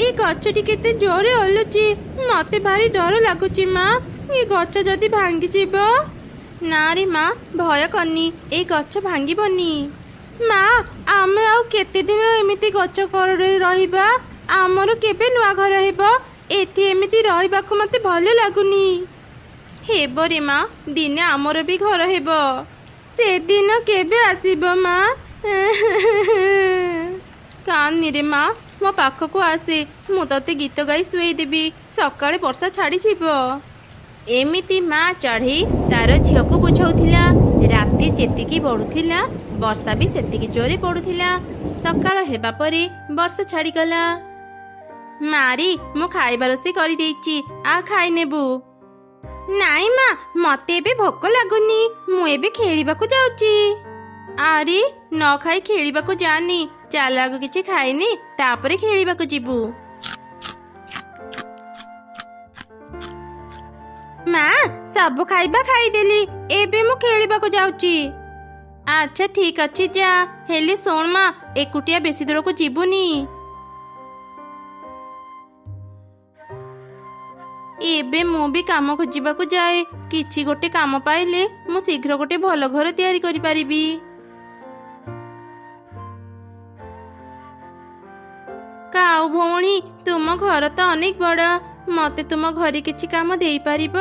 ଏ ଗଛଟି କେତେ ଜୋରେ ହଲୁଛି, ମତେ ଭାରି ଡର ଲାଗୁଛି ମା। ଏ ଗଛ ଯଦି ଭାଙ୍ଗିଯିବ? ନା ରେ ମା, ଭୟ କରନି, ଏଇ ଗଛ ଭାଙ୍ଗିବନି। ମା, ଆମେ ଆଉ କେତେ ଦିନ ଏମିତି ଗଛ କରରେ ରହିବା? ଆମର କେବେ ନୂଆ ଘର ହେବ? ଏଠି ଏମିତି ରହିବାକୁ ମତେ ଭଲ ଲାଗୁନି। ହେବ ରେ ମା, ଦିନେ ଆମର ବି ଘର ହେବ। ସେଦିନ କେବେ ଆସିବ ମା? କାନ୍ଦିନି ରେ ମା, ମୋ ପାଖକୁ ଆସେ, ମୁଁ ତତେ ଗୀତ ଗାଇ ଶୁଏଇଦେବି, ସକାଳେ ବର୍ଷା ଛାଡ଼ିଯିବ। ଏମିତି ମା ଚଢ଼େଇ ତାର ଝିଅକୁ ବୁଝାଉଥିଲା। ରାତି ଯେତିକି ବଢୁଥିଲା, ବର୍ଷା ବି ସେତିକି ଜୋରେ ପଡୁଥିଲା। ସକାଳ ହେବା ପରେ ବର୍ଷା ଛାଡ଼ିଗଲା। ମାରି, ମୁଁ ଖାଇବା ରୋଷେଇ କରିଦେଇଛି, ଆ ଖାଇନେବୁ। ନାଇଁ ମା, ମତେ ଏବେ ଭୋକ ଲାଗୁନି, ମୁଁ ଏବେ ଖେଳିବାକୁ ଯାଉଛି। ଆରେ, ନ ଖାଇ ଖେଳିବାକୁ ଯାନି, ଚାଲ ଆଗ କିଛି ଖାଇନି, ତାପରେ ଖେଳିବାକୁ ଯିବୁ। ମା, ସବୁ ଖାଇବା ଖାଇଦେଲି, ଏବେ ମୁଁ ଖେଳିବାକୁ ଯାଉଛି। ଆଚ୍ଛା ଠିକ ଅଛି, ଯା। ହେଲେ ଶୁଣ ମା, ଏକୁଟିଆ ବେଶୀ ଦୂରକୁ ଯିବୁନି। ଏବେ ମୁଁ ବି କାମ ଖୋଜିବାକୁ ଯାଏ। କିଛି ଗୋଟେ କାମ ପାଇଲେ ମୁଁ ଶୀଘ୍ର ଗୋଟେ ଭଲ ଘର ତିଆରି କରିପାରିବି। କାଉ ଭଉଣୀ, ତୁମ ଘର ତ ଅନେକ ବଡ, ମତେ ତୁମ ଘରେ କିଛି କାମ ଦେଇପାରିବ?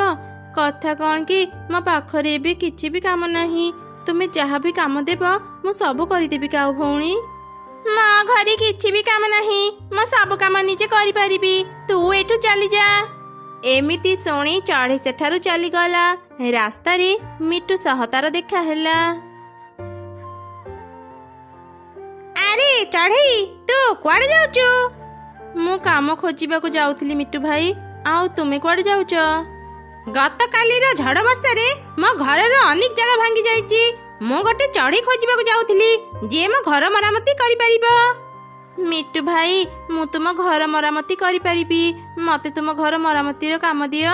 କଥା କଣ କି, ମୋ ପାଖରେ ଏବେ କିଛି ବି କାମ ନାହିଁ। ତୁମେ ଯାହା ବି କାମ ଦେବ ମୁଁ ସବୁ କରିଦେବି। କାଉ ଭଉଣୀ, ମୋ ଘରେ କିଛି ବି କାମ ନାହିଁ, ମୁଁ ସବୁ କାମ ନିଜେ କରିପାରିବି, ତୁ ଏଠୁ ଚାଲିଯା। ଏମିତି ଶୁଣି ଚଢ଼େଇ ସେଠାରୁ ଚାଲିଗଲା। ରାସ୍ତାରେ ମିଟୁ ସହ ତାର ଦେଖା ହେଲା। ଆରେ ଚଢ଼େଇ, ତୁ କୁଆଡେ ଯାଉଛୁ? ମୁଁ କାମ ଖୋଜିବାକୁ ଯାଉଥିଲି ମିଟୁ ଭାଇ, ଆଉ ତୁମେ କୁଆଡେ ଯାଉଛ? ଗତକାଲିର ଝଡ଼ ବର୍ଷାରେ ମୋ ଘରର ଅନେକ ଜାଗା ଭାଙ୍ଗି ଯାଇଛି। ମୁଁ ଗୋଟେ ଚଢ଼େଇ ଖୋଜିବାକୁ ଯାଉଥିଲି, ଯିଏ ମୋ ଘର ମରାମତି କରିପାରିବ। ମିଟୁ ଭାଇ, ମୁଁ ତୁମ ଘର ମରାମତି କରିପାରିବି, ମତେ ତୁମ ଘର ମରାମତିର କାମ ଦିଅ।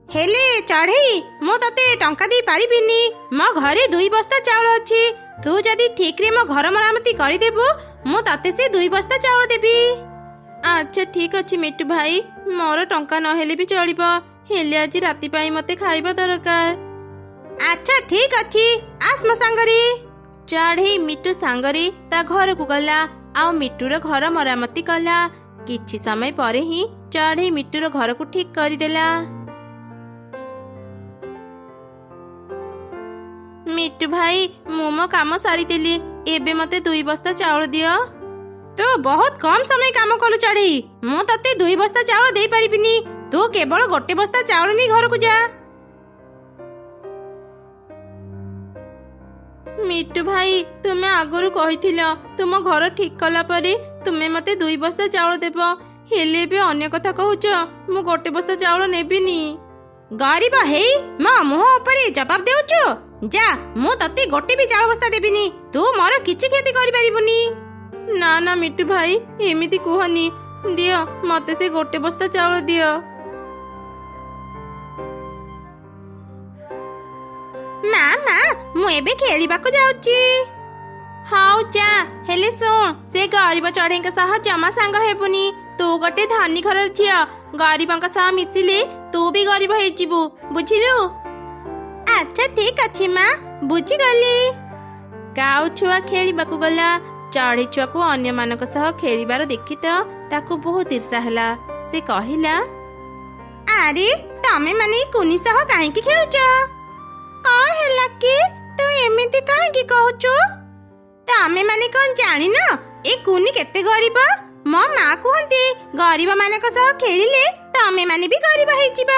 ହେଲେ ଚଢ଼େଇ, ମୁଁ ତତେ ଟଙ୍କା ଦେଇ ପାରିବିନି। ମୋ ଘରେ 2 ବସ୍ତା ଚାଉଳ ଅଛି, ତୁ ଯଦି ଠିକରେ ମୋ ଘର ମରାମତି କରିଦେବୁ, ମୁଁ ତତେ ସେ 2 ବସ୍ତା ଚାଉଳ ଦେବି। ଆଚ୍ଛା ଠିକ ଅଛି ମିଟୁ ଭାଇ, ମୋର ଟଙ୍କା ନହେଲେ ବି ଚଳିବ, ହେଲେ ଆଜି ରାତି ପାଇଁ ମତେ ଖାଇବା ଦରକାର। ଆଚ୍ଛା ଠିକ ଅଛି, ଆସ ମୋ ସାଙ୍ଗରେ। ଚଢ଼େଇ ମିଟୁ ସାଙ୍ଗରେ ତା ଘରକୁ ଗଲା ଆଉ ମିଟୁର ଘର ମରାମତି କଲା। କିଛି ସମୟ ପରେ ହିଁ ଚଢ଼େଇ ମିଟୁର ଘରକୁ ଠିକ କରିଦେଲା। ମିଟୁ ଭାଇ, ମୁଁ ମୋ କାମ ସାରିଦେଲି, ଏବେ ମତେ 2 ବସ୍ତା ଚାଉଳ ଦିଅ। ତୁ ବହୁତ କମ ସମୟ କାମ କଲୁ ଚଢ଼େଇ, ମୁଁ ତତେ 2 ବସ୍ତା ଚାଉଳ ଦେଇପାରିବିନି, ତୁ କେବଳ 1 ବସ୍ତା ଚାଉଳ ନେଇ ଘରକୁ ଯା। ମିଟୁ ଭାଇ, ତୁମେ ଆଗରୁ କହିଥିଲ ତୁମ ଘର ଠିକ କଲା ପରେ ତୁମେ ମତେ 2 ବସ୍ତା ଚାଉଳ ଦେବ, ହେଲେ ଏବେ ଅନ୍ୟ କଥା କହୁଛ। ମୁଁ 1 ବସ୍ତା ଚାଉଳ ନେବିନି। ଗରିବ ହେଇ ମୋ ମୁହଁ ଉପରେ ଜବାବ ଦେଉଛୁ? ଯା, ମୁଁ ତତେ ଗୋଟେ ବି ଚାଉଳ ବସ୍ତା ଦେବିନି, ତୁ ମୋର କିଛି କ୍ଷତି କରିପାରିବୁନି। ନା ନା ମିଟୁ ଭାଇ, ଏମିତି କୁହନି, ଦିଅ ମତେ ସେ 1 ବସ୍ତା ଚାଉଳ ଦିଅ। ମା ମା, ମୁଁ ଏବେ ଖେଳିବାକୁ ଯାଉଛି। ହଉ ଯା, ହେଲେ ଶୁଣ, ସେ ଗରିବ ଚଢ଼େଇଙ୍କ ସହ ଜମା ସାଙ୍ଗ ହେବୁନି। ତୁ ଗୋଟେ ଧନୀ ଘରର ଝିଅ, ଗରିବଙ୍କ ସହ ମିଶିଲେ ତୁ ବି ଗରିବ ହେଇଯିବୁ, ବୁଝିଲୁ? ଆଚ୍ଛା ଠିକ ଅଛି ମା, ବୁଝିଗଲି। କାଉ ଛୁଆ ଖେଳିବାକୁ ଗଲା। ଚଢ଼େଇ ଛୁଆକୁ ଅନ୍ୟମାନଙ୍କ ସହ ଖେଳିବାର ଦେଖି ତ ତାକୁ ବହୁତ ଈର୍ଷା ହେଲା। ସେ କହିଲା, ଆରେ ତମେ ମାନେ କୁନି ସହ କାହିଁକି ଖେଳୁଛ? କଣ ହେଲା କି, ତୁ ଏମିତି କାହିଁକି କହୁଛୁ? ତମେ ମାନେ କଣ ଜାଣିନ ଏ କୁନି କେତେ ଗରିବ? ମୋ ମା କୁହନ୍ତି ଗରିବ ମାନଙ୍କ ସହ ଖେଳିଲେ ତମେ ମାନେ ବି ଗରିବ ହେଇଯିବ।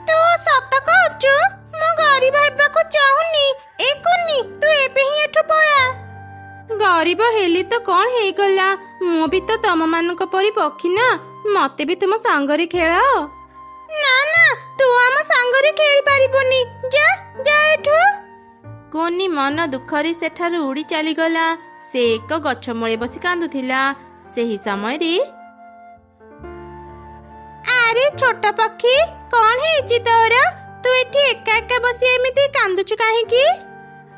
ତୁ ସତ କହୁଛୁ? ମୁଁ ଗରିବ ହେବାକୁ ଚାହୁଁନି। ଏ କୁନି, ତୁ ଏବେ ହିଁ ଏଠୁ ପଳା। ଗରିବ ହେଲି ତ କଣ ହେଇଗଲା, ମୁଁ ବି ତ ତମ ମାନଙ୍କ ପରି ପକ୍ଷୀ ନା, ମତେ ବି ତୁମ ସାଙ୍ଗରେ ଖେଳାଅ। ନା ନା, ତୁ ଆମ ସାଙ୍ଗରେ ଖେଳି ପାରିବୁନି, ଯା ଯା ଏଠୁ। କୁନି ମନ ଦୁଃଖରେ ସେଠାରୁ ଉଡ଼ି ଚାଲିଗଲା। ସେ ଏକ ଗଛ ମୂଳେ ବସି କାନ୍ଦୁଥିଲା। ସେହି ସମୟରେ, ଆରେ ଛୋଟ ପକ୍ଷୀ, କଣ ହେଇଛି ତୋର? ତୁ ଏଠି ଏକା ଏକା ବସି ଏମିତି କାନ୍ଦୁଛୁ କାହିଁକି?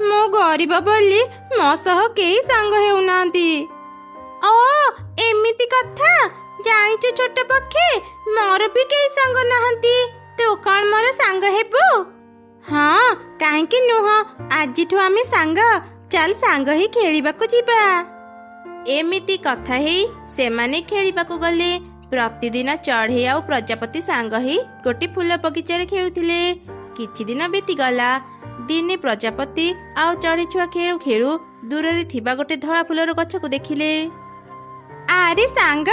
ମୁଁ ଗରିବ ବୋଲି ମୋ ସହ କେହି ସାଙ୍ଗ ହେଉନାହାନ୍ତି। ଓ ଏମିତି କଥା, ଜାଣିଛୁ ଛୋଟ ପକ୍ଷୀ, ମୋର ବି କେହି ସାଙ୍ଗ ନାହାନ୍ତି। ତୁ କଣ ମୋର ସାଙ୍ଗ ହେବୁ? ହଁ, କାହିଁକି ନୁହଁ, ଆଜିଠୁ ଆମେ ସାଙ୍ଗ। ଚାଲ ସାଙ୍ଗ ହେଇ ଖେଳିବାକୁ ଯିବା। ଏମିତି କଥା ହେଇ ସେମାନେ ଖେଳିବାକୁ ଗଲେ। ପ୍ରତିଦିନ ଚଢ଼େଇ ଆଉ ପ୍ରଜାପତି ସାଙ୍ଗ ହେଇ ଗୋଟେ ଫୁଲ ବଗିଚାରେ ଖେଳୁଥିଲେ। କିଛି ଦିନ ବିତିଗଲା। ଦିନେ ପ୍ରଜାପତି ଆଉ ଚଢ଼େଇ ଛୁଆ ଖେଳୁ ଖେଳୁ ଦୂରରେ ଥିବା ଗୋଟେ ଧଳା ଫୁଲର ଗଛକୁ ଦେଖିଲେ। ଆରେ ସାଙ୍ଗ,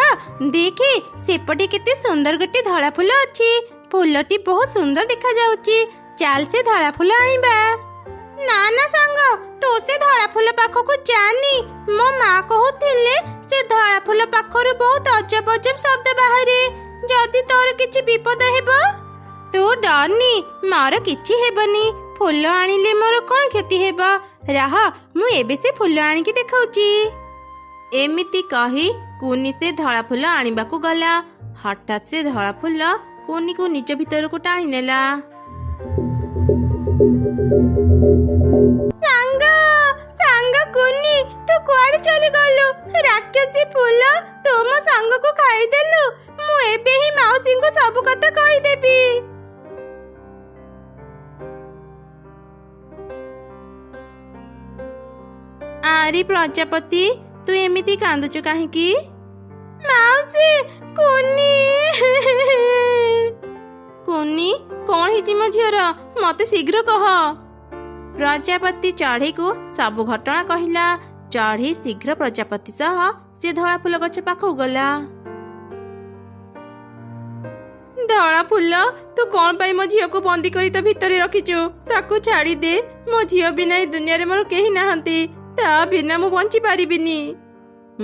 ଦେଖେ ସେପଟେ କେତେ ସୁନ୍ଦର ଗୋଟେ ଧଳା ଫୁଲ ଅଛି। ଫୁଲଟି ବହୁତ ସୁନ୍ଦର ଦେଖାଯାଉଛି। ଚାଲ ସେ ଧଳା ଫୁଲ ଆଣିବା। ନା ନା ସାଙ୍ଗ, ତୁ ସେ ଧଳା ଫୁଲ ପାଖକୁ ଯାନି। ମୋ ମା କହୁଥିଲେ ସେ ଧଳା ଫୁଲ ପାଖରୁ ବହୁତ ଅଜବ ଅଜବ ଶବ୍ଦ ବାହାରେ। ଯଦି ତୋର କିଛି ବିପଦ ହେବ? ତୁ ଡରନି, ମୋର କିଛି ହେବନି। ଫୁଲ ଆଣିଲେ ମୋର କଣ କ୍ଷତି ହେବ? ରହ, ମୁଁ ଏବେ ସେ ଫୁଲ ଆଣିକି ଦେଖାଉଛି। ଏମିତି କହି କୁନି ସେ ଧଳା ଫୁଲ ଆଣିବାକୁ ଗଲା। ହଠାତ୍ ସେ ଧଳା ଫୁଲ କୁନିକୁ ନିଜ ଭିତରକୁ ଟାଣି ନେଲା। ସାଙ୍ଗ, ସାଙ୍ଗ କୁନି, ତୁ କୁଆଡେ ଚାଲିଗଲୁ? ରାକ୍ଷସୀ ଫୁଲ, ତୁ ମୋ ସାଙ୍ଗକୁ ଖାଇଦେଲୁ। ମୁଁ ଏବେ ହିଁ ମାଉସୀଙ୍କୁ ସବୁ କଥା କହିଦେବି। ଆରେ ପ୍ରଜାପତି, ତୁ ଏମିତି କାନ୍ଦୁଛୁ କାହିଁକି? ମାଉସୀ, କୁନି। କୁନି, କଣ ହେଇଛି ମୋ ଝିଅର? ମତେ ଶୀଘ୍ର କହ। ପ୍ରଜାପତି ଚଢ଼େଇକୁ ସବୁ ଘଟଣା କହିଲା। ଚଢ଼େଇ ଶୀଘ୍ର ପ୍ରଜାପତି ସହ ସେ ଧଳା ଫୁଲ ଗଛ ପାଖକୁ ଗଲା। ଧଳା ଫୁଲ, ତୁ କଣ ପାଇଁ ମୋ ଝିଅକୁ ବନ୍ଦୀ କରି ତୋ ଭିତରେ ରଖିଛୁ? ତାକୁ ଛାଡ଼ିଦେ। ମୋ ଝିଅ ବିନା ଏ ଦୁନିଆରେ ମୋର କେହି ନାହାନ୍ତି। ତା ବିନା ମୁଁ ବଞ୍ଚି ପାରିବିନି।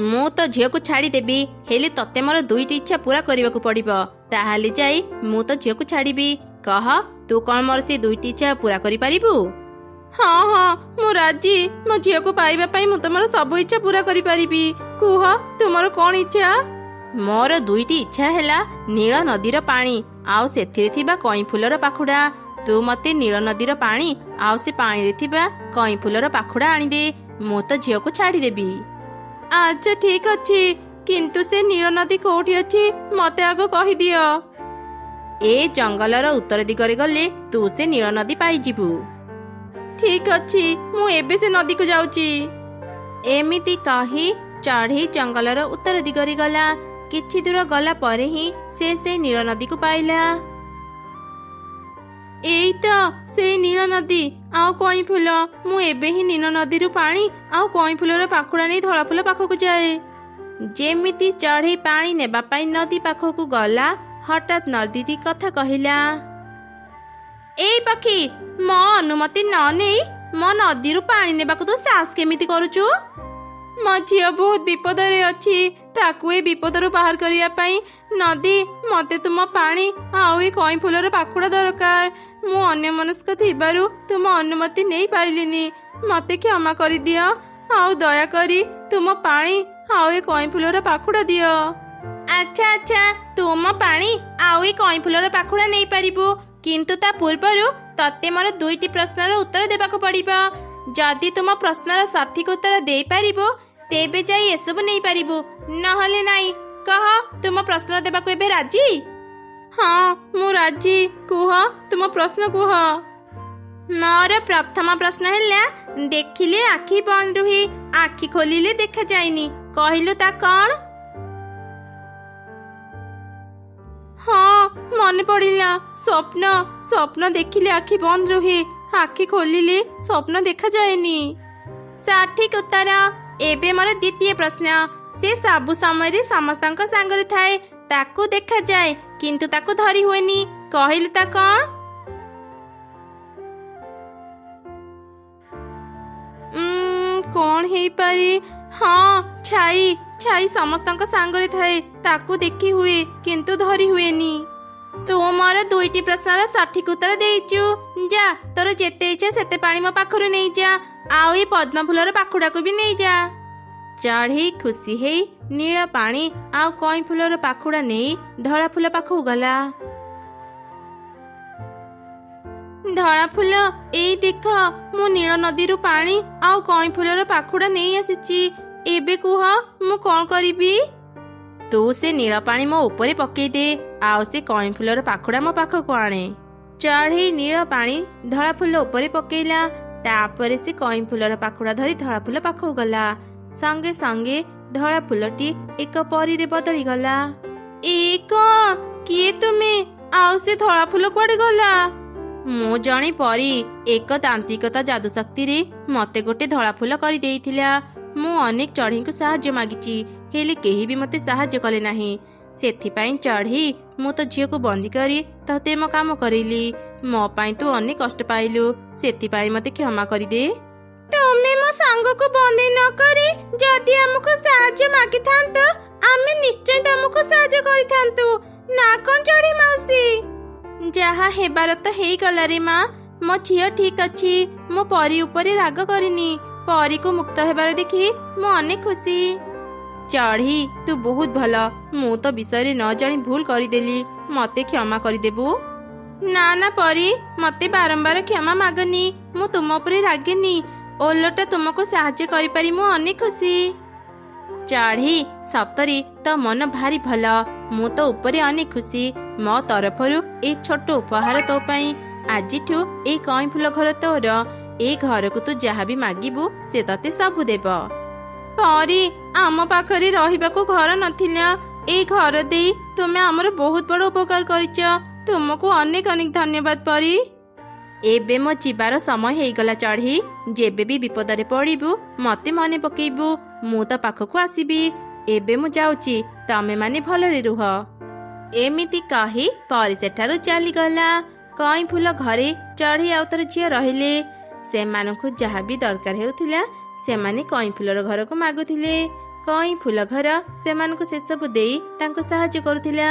ମୁଁ ତ ଝିଅକୁ ଛାଡ଼ିଦେବି, ହେଲେ ତତେ ମୋର ଦୁଇଟି ଇଚ୍ଛା ପୂରା କରିବାକୁ ପଡ଼ିବ। ତାହେଲେ ଯାଇ ମୁଁ ତ ଝିଅକୁ ଛାଡ଼ିବି। କହ, ତୁ କଣ ମୋର ସେ ଦୁଇଟି ଇଚ୍ଛା ପୂରା କରିପାରିବୁ? ହଁ ହଁ, ମୁଁ ରାଜି। ମୋ ଝିଅକୁ ପାଇବା ପାଇଁ ମୁଁ ତମର ସବୁ ଇଚ୍ଛା ପୂରା କରିପାରିବି। କୁହ, ତୁମର କଣ ଇଚ୍ଛା? ମୋର ଦୁଇଟି ଇଚ୍ଛା ହେଲା ନୀଳ ନଦୀର ପାଣି ଆଉ ସେଥିରେ ଥିବା କଇଁ ଫୁଲର ପାଖୁଡ଼ା। ତୁ ମତେ ନୀଳ ନଦୀର ପାଣି ଆଉ ସେ ପାଣିରେ ଥିବା କଇଁ ଫୁଲର ପାଖୁଡ଼ା ଆଣିଦେ, ମୁଁ ତ ଝିଅକୁ ଛାଡ଼ିଦେବି। ଆଚ୍ଛା ଠିକ ଅଛି, କିନ୍ତୁ ସେ ନୀଳ ନଦୀ କୋଉଠି ଅଛି ମତେ ଆଗ କହିଦିଅ। ଏ ଜଙ୍ଗଲର ଉତ୍ତର ଦିଗରେ ଗଲେ ତୁ ସେ ନୀଳ ନଦୀ ପାଇଯିବୁ। ଠିକ ଅଛି, ମୁଁ ଏବେ ସେ ନଦୀକୁ ଯାଉଛି। ଏମିତି କହି ଚଢ଼େଇ ଜଙ୍ଗଲର ଉତ୍ତର ଦିଗରେ ଗଲା। କିଛି ଦୂର ଗଲା ପରେ ହିଁ ସେ ସେଇ ନୀଳ ନଦୀକୁ ପାଇଲା। ଏଇ ତ ସେଇ ନୀଳ ନଦୀ ଆଉ କଇଁ ଫୁଲ। ମୁଁ ଏବେ ହିଁ ନୀଳ ନଦୀରୁ ପାଣି ଆଉ କଇଁ ଫୁଲର ପାଖୁଡ଼ା ନେଇ ଧଳା ଫୁଲ ପାଖକୁ ଯାଏ। ଯେମିତି ଚଢ଼େଇ ପାଣି ନେବା ପାଇଁ ନଦୀ ପାଖକୁ ଗଲା, ହଠାତ୍ ନଦୀଟି କଥା କହିଲା, ଏଇ ପକ୍ଷୀ, ମୋ ଅନୁମତି ନ ନେଇ ମୋ ନଦୀରୁ ପାଣି ନେବାକୁ ତୁ ସାହସ କେମିତି କରୁଛୁ? ମୋ ଝିଅ ବହୁତ ବିପଦରେ ଅଛି। ତାକୁ ଏ ବିପଦରୁ ବାହାର କରିବା ପାଇଁ ନଦୀ, ମତେ ତୁମ ପାଣି ଆଉ ଏ କଇଁ ଫୁଲର ପାଖୁଡ଼ା ଦରକାର। ମୁଁ ଅନ୍ୟମନସ୍କ ଥିବାରୁ ତୁମ ଅନୁମତି ନେଇ ପାରିଲିନି। ମତେ କ୍ଷମା କରିଦିଅ ଆଉ ଦୟାକରି ତୁମ ପାଣି ଆଉ ଏ କଇଁ ଫୁଲର ପାଖୁଡ଼ା ଦିଅ। ଆଚ୍ଛା ଆଚ୍ଛା, ତୁ ମୋ ପାଣି ଆଉ ଏ କଇଁ ଫୁଲର ପାଖୁଡ଼ା ନେଇପାରିବୁ, କିନ୍ତୁ ତା ପୂର୍ବରୁ ତତେ ମୋର ଦୁଇଟି ପ୍ରଶ୍ନର ଉତ୍ତର ଦେବାକୁ ପଡ଼ିବ। ଯଦି ତୁମ ପ୍ରଶ୍ନର ସଠିକ ଉତ୍ତର ଦେଇପାରିବୁ ତେବେ ଯାଇ ଏସବୁ ନେଇପାରିବୁ, ନହେଲେ ନାଇଁ। କହ, ତୁମ ପ୍ରଶ୍ନ ଦେବାକୁ ଏବେ ରାଜି? ହଁ, ମୁଁ ରାଜି। କୁହ, ତୁମ ପ୍ରଶ୍ନ କୁହ। ମୋର ପ୍ରଥମ ପ୍ରଶ୍ନ ହେଲା, ଦେଖିଲେ ଆଖି ବନ୍ଦ ରୁହେ, ଆଖି ଖୋଲିଲେ ଦେଖାଯାଏନି, କହିଲୁ ତା କଣ? ହଁ, ମନେ ପଡ଼ିଲା, ସ୍ୱପ୍ନ। ସ୍ୱପ୍ନ ଦେଖିଲେ ଆଖି ବନ୍ଦ ରୁହେ, ଆଖି ଖୋଲିଲେ ସ୍ୱପ୍ନ ଦେଖାଯାଏନି। ସଠିକ ଉତ୍ତର। ଏବେ ମୋର ଦ୍ୱିତୀୟ ପ୍ରଶ୍ନ, ସେ ସବୁ ସମୟରେ ସମସ୍ତଙ୍କ ସାଙ୍ଗରେ ଥାଏ, ତାକୁ ଦେଖାଯାଏ କିନ୍ତୁ ତାକୁ ଧରି ହୁଏନି, କହିଲୁ ତା କଣ? କଣ ହେଇପାରେ? ହଁ, ଛାଇ। ଛାଇ ସମସ୍ତଙ୍କ ସାଙ୍ଗରେ ଥାଏ, ତାକୁ ଦେଖି ହୁଏ କିନ୍ତୁ ଧରି ହୁଏନି। ତୁ ମୋର ଦୁଇଟି ପ୍ରଶ୍ନର ସଠିକ ଉତ୍ତର ଦେଇଛୁ। ଯା, ତୋର ଯେତେ ଇଚ୍ଛା ସେତେ ପାଣି ମୋ ପାଖରୁ ନେଇଯା, ଆଉ ଏ ପଦ୍ମ ଫୁଲର ପାଖୁଡ଼ାକୁ ବି ନେଇଯା। ଚଢ଼େଇ ଖୁସି ହେଇ ନୀଳ ପାଣି ଆଉ କଇଁ ଫୁଲର ପାଖୁଡ଼ା ନେଇ ଧଳା ଫୁଲ ପାଖକୁ ଗଲା। ଧଳା ଫୁଲ, ଏଇ ଦେଖ, ମୁଁ ନୀଳ ନଦୀରୁ ପାଣି ଆଉ କଇଁ ଫୁଲର ପାଖୁଡ଼ା ନେଇ ଆସିଛି। ଏବେ କୁହ, ମୁଁ କଣ କରିବି? ତୁ ସେ ନୀଳ ପାଣି ମୋ ଉପରେ ପକେଇ ଦେ, ଆଉ ସେ କଇଁ ଫୁଲର ପାଖୁଡ଼ା ମୋ ପାଖକୁ ଆଣେ। ଚଢ଼େଇ ନୀଳ ପାଣି ଧଳା ଫୁଲ ଉପରେ ପକେଇଲା। ତାପରେ ସେ କଇଁ ଫୁଲର ପାଖୁଡ଼ା ଧରି ଧଳା ଫୁଲ ପାଖକୁ ଗଲା। ସଙ୍ଗେ ସଙ୍ଗେ ଧଳା ଫୁଲଟି ଏକ ପରୀରେ ବଦଳିଗଲା। ଏ କଣ? କିଏ ତୁମେ? ଆଉ ସେ ଧଳା ଫୁଲ କୁଆଡେ ଗଲା? ମୁଁ ଜଣେ ପରୀ। ଏକ ତାନ୍ତ୍ରିକତା ଯାଦୁ ଶକ୍ତିରେ ମତେ ଗୋଟେ ଧଳା ଫୁଲ କରିଦେଇଥିଲା। ମୁଁ ଅନେକ ଚଢ଼େଇଙ୍କୁ ସାହାଯ୍ୟ ମାଗିଛି, ହେଲେ କେହି ବି ମତେ ସାହାଯ୍ୟ କଲେ ନାହିଁ। ସେଥିପାଇଁ ଚଢ଼େଇ, ମୁଁ ତୋ ଝିଅକୁ ବନ୍ଦୀ କରି ତତେ ମୋ କାମ କରେଇଲି। ମୋ ପାଇଁ ତୁ ଅନେକ କଷ୍ଟ ପାଇଲୁ, ସେଥିପାଇଁ ମତେ କ୍ଷମା କରିଦେ। ତୁମେ ମୋ ସାଙ୍ଗକୁ ବନ୍ଦୀ ନ କରି ଯଦି ଆମକୁ ସାହାଯ୍ୟ ମାଗିଥାନ୍ତ, ଆମେ ନିଶ୍ଚୟ ତମକୁ ସାହାଯ୍ୟ କରିଥାନ୍ତୁ, ନା କଣ ଚଢ଼େଇ ମାଉସୀ? ଯାହା ହେବାର ତ ହେଇଗଲା ରେ ମା। ମୋ ଝିଅ ଠିକ ଅଛି। ମୁଁ ପରୀ ଉପରେ ରାଗ କରିନି। ପରୀକୁ ମୁକ୍ତ ହେବାର ଦେଖି ମୁଁ ଅନେକ ଖୁସି। ଚଢ଼େଇ, ତୁ ବହୁତ ଭଲ। ମୁଁ ତୋ ବିଷୟରେ ନ ଜାଣି ଭୁଲ କରିଦେଲି, ମତେ କ୍ଷମା କରିଦେବୁ। ନା ନା ପରୀ, ମତେ ବାରମ୍ବାର କ୍ଷମା ମାଗନି। ମୁଁ ତୁମ ଉପରେ ରାଗିନି, ଓଲଟା ତୁମକୁ ସାହାଯ୍ୟ କରିପାରି ମୁଁ ଅନେକ ଖୁସି। ଚଢ଼େଇ, ସତରେ ତୋ ମନ ଭାରି ଭଲ। ମୁଁ ତୋ ଉପରେ ଅନେକ ଖୁସି। ମୋ ତରଫରୁ ଏଇ ଛୋଟ ଉପହାର ତୋ ପାଇଁ। ଆଜିଠୁ ଏଇ କଇଁ ଫୁଲ ଘର ତୋର। ଏଇ ଘରକୁ ତୁ ଯାହା ବି ମାଗିବୁ, ସେ ତତେ ସବୁ ଦେବ। ପରୀ, ଆମ ପାଖରେ ରହିବାକୁ ଘର ନଥିଲା। ଏଇ ଘର ଦେଇ ତୁମେ ଆମର ବହୁତ ବଡ ଉପକାର କରିଛ। ତୁମକୁ ଅନେକ ଅନେକ ଧନ୍ୟବାଦ ପରୀ। ଏବେ ମୋ ଯିବାର ସମୟ ହେଇଗଲା ଚଢ଼େଇ। ଯେବେ ବି ବିପଦରେ ପଡ଼ିବୁ, ମତେ ମନେ ପକେଇବୁ, ମୁଁ ତୋ ପାଖକୁ ଆସିବି। ଏବେ ମୁଁ ଯାଉଛି, ତମେ ମାନେ ଭଲରେ ରୁହ। ଏମିତି କହି ପରୀ ସେଠାରୁ ଚାଲିଗଲା। କଇଁ ଫୁଲ ଘରେ ଚଢ଼େଇ ଆଉ ତାର ଝିଅ ରହିଲେ। ସେମାନଙ୍କୁ ଯାହା ବି ଦରକାର ହେଉଥିଲା, ସେମାନେ କଇଁ ଫୁଲର ଘରକୁ ମାଗୁଥିଲେ। କଇଁ ଫୁଲ ଘର ସେମାନଙ୍କୁ ସେସବୁ ଦେଇ ତାଙ୍କୁ ସାହାଯ୍ୟ କରୁଥିଲା।